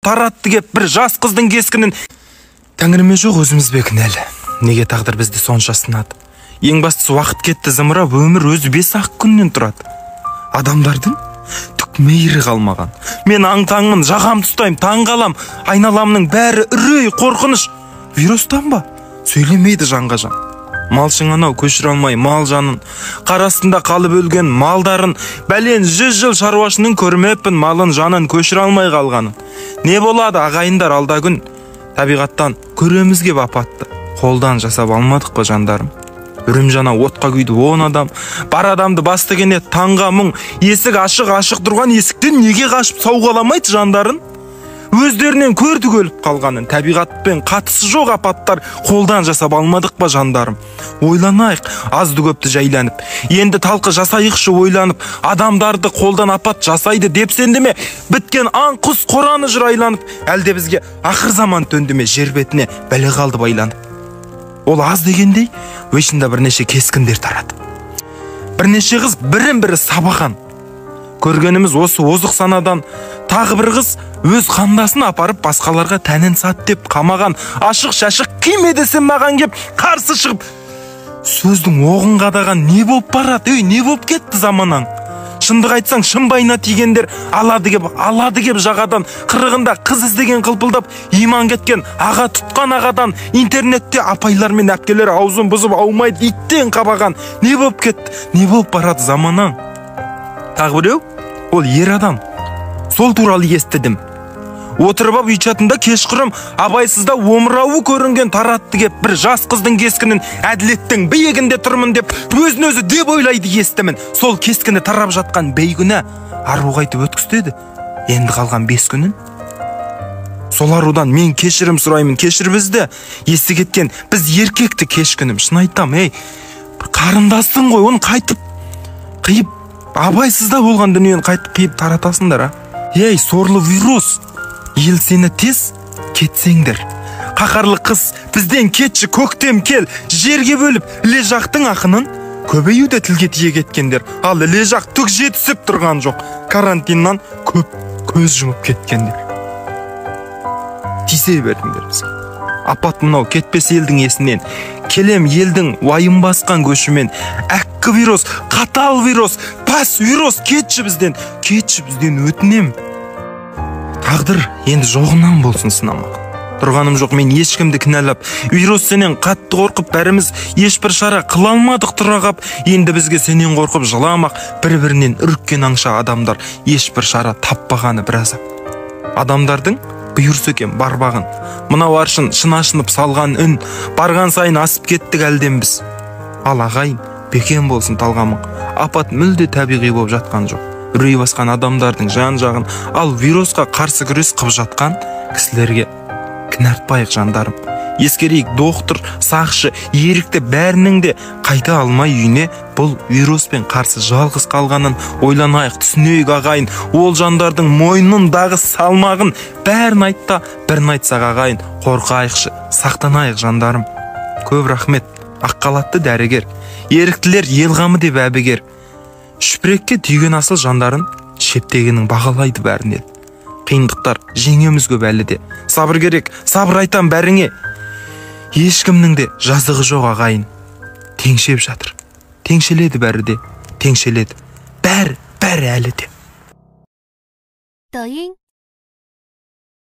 Таратты кеп бір жас қыздың кескінін. Тәңіріме жоқ өзіміз бе кінәлі? Неге тағдыр бізді сонша сынады? Ең бастысы уақыт кетті зымырап, өмір өзі 5-ақ күннен тұрады. Адамдардың түк мейірі қалмаған. Мен аң-таңмын, жағамды ұстаймын, таң қалам. Айналамның бәрі үрей, қорқыныш. Вирустан ба? Сөйлемейді жанға жан. Малшың анау көшіре алмай мал жанын, қар астында қалып өлген малдарын, бәлен 100 жыл шаруашының көрмеппін малын жанын көшіре алмай қалғанын. Не болады ағайындар алда күн, табиғаттан көреміз кеп апатты, қолдан жасап алмадық па жандарым? Үрім жана отқа күйді 10 адам, бар адамды басты кенет таңға мұң, есік ашық тұрған есіктен неге қашып сауғаламайды жандарын? Өздерінен көрдік өліп қалғанын, табиғатпен қатысы жоқ апаттар қолдан жасап алмадық па жандарым? Ойланайық, азды көпті жайланып, енді талқы жасайықшы ойланып, адамдарды қолдан апат жасайды деп сенді ме? Біткен аң құс қораны жырайланып, әлде бізге ақыр заман төнді ме, жер бетіне бәле қалды байланып. Ол аз дегендей, өшінде бірнеше кескіндер тарады. Бірнеше қыз бірін-бірі сабаған. Көргеніміз осы озық санадан тағы бір қыз өз қандасын апарып басқаларға тәнін сат деп қамаған, ашық шашық киме десем маған кеп қарсы шығып сөздің оғын қадаған. Не болып барады, ей, не болып кетті заманаң? Шындық айтсаң шымбайына тигендер алады кеп жағадан, қырығында қыз іздеген қылпылдап иман кеткен аға тұтқан ағадан, интернетте апайлар мен әпкелер аузын бұзып аумайды иттен қабаған. Не болып кетті, не болып барады заманаң? Тағы біреу, ол ер адам. Сол туралы естідім. Отырып ап үй чатында кешқұрым абайсызда омырауы көрінген таратты кеп бір жас қыздың кескінін, әділеттің биігінде тұрмын деп өзін өзі деп ойлайды естімін. Сол кескіні тарап жатқан бейкүнә ару қайтып өткізді енді қалған 5 күнін. Сол арудан мен кешірім сұраймын, кешір бізді, есі кеткен біз еркекті кешкінім. Шын айтам, ей, бір қарындастың ғой, оны қайтып қиып, абайсызда болған дүниені қайтып қиып таратасыңдар, а? Ей, сорлы вирус, ел сені тез кетсеңдер. Қаһарлы қыс бізден кетші, көктем кел, жерге бөліп іле жақтың ақынын көбеюде тілге тиек еткендер. Ал іле жақ түк жетісіп тұрған жоқ, карантиннан көп көз жұмып кеткендер. Тисе бердіңдер бізге. Апат мынау кетпес елдің есінен, келем елдің уайым басқан көшімен. Әккі вирус, қатал вирус, пас вирус, кетші бізден, кетші бізден өтінем. Тағдыр енді жоғынан болсын сынамақ. Тұрғаным жоқ мен ешкімді кінәлап, вирус сенен қатты қорқып бәріміз ешбір шара қыла алмадық тұра қап. Енді бізге сенен қорқып жыламақ, бір-бірінен үріккен аңша адамдар ешбір шара таппағаны бір азап. Адамдардың бұйырсы екен барбағын, мынау аршын шын ашынып салған үн, барған сайын асып кеттік әлден біз. Ал ағайын, бекем болсын талғамың, апат мүлде табиғи болып жатқан жоқ. Үрей басқан адамдардың жан-жағын, ал вирусқа қарсы күрес қып жатқан кісілерге кінәртпайық жандарым. Ескерейік, доктор, сақшы, ерікті бәрінің де қайта алмай үйіне бұл вируспен қарсы жалғыз қалғанын ойланайық, түсінейік ағайын. Ол жандардың мойнындағы салмағын бәрін айтта, бірін айтсақ ағайын, қорқайықшы, сақтанайық жандарым. Көп рахмет, ақ халатты дәрігер, еріктілер ел қамы деп әбігер. Шүпірекке түйген асыл жандарын шептегенің бағалайды бәрін ел. Қиындықтар жеңеміз көп әлі де. Сабыр керек, сабыр айтам бәріңе. Ешкімнің де жазығы жоқ ағайын. Теңшеп жатыр, теңшеледі бәрі де, теңшеледі. Бәрі, бәрі әлі де. 抖音。